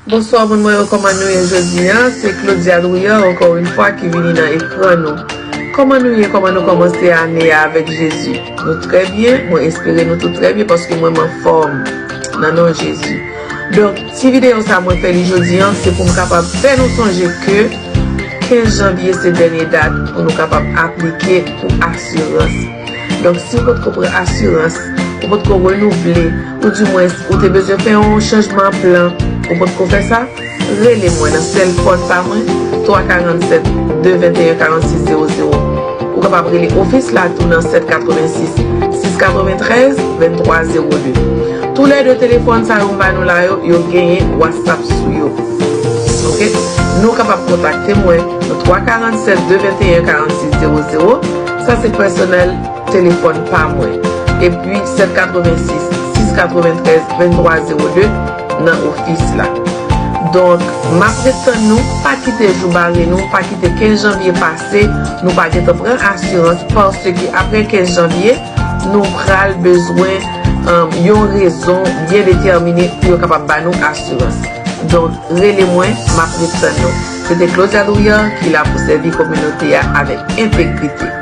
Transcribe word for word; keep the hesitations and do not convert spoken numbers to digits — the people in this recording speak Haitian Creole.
Bonswa moun mwen yo, kòman nou ye jodi a? Se Claudia Drouillard ankò yon fwa ki vini nan ekran nou. Kòman nou ye? Kòman nou kòmanse ane a avèk Jezi? Nou trè byen, mwen espere nou tout trè byen paske mwen m anfòm nan non Jezi. Donk, ti videyo sa mwen fè li jodi a, se pou m kapab fè nou sonje ke kenz janvye se dènye dat pou nou kapab aplike pou asirans. Donk, si w potko pran asirans, ou potko renouvle, ou dimwens ou te bezwen fè yon chanjman plan, ou potko fè sa, rele mwen nan sèl fòn pa mwen, twa karant sèt, de venteyen, karant sis zewo zewo. Ou kapab rele ofis la tou nan sèt katrevensis, sis katreventrèz, venntwa zewo de. Toulède telefòn sa yo m ba nou la yo, yo genyen WhatsApp sou yo. Oke? Nou kapab kontakte mwen nan twa karant sèt, de venteyen, karant sis zewo zewo. Sa se pèsonèl telefòn pa mwen. Epi sèt katrevensis, sis katreventrèz, venntwa zewo de nan ofis la. Donk, m ap ret tann nou, pa kite jou bare nou, pa kite kenz janvye pase, nou pa gentan pran asirans, paske apre kenz janvye, nou pral bezwen, um, yon rezon byen detèmine pou yo kapab ba nou asirans. Donk, rele mwen, m ap ret tann nou. Se te Claudia Drouillard ki la pou sèvi kominote a avèk entegrite.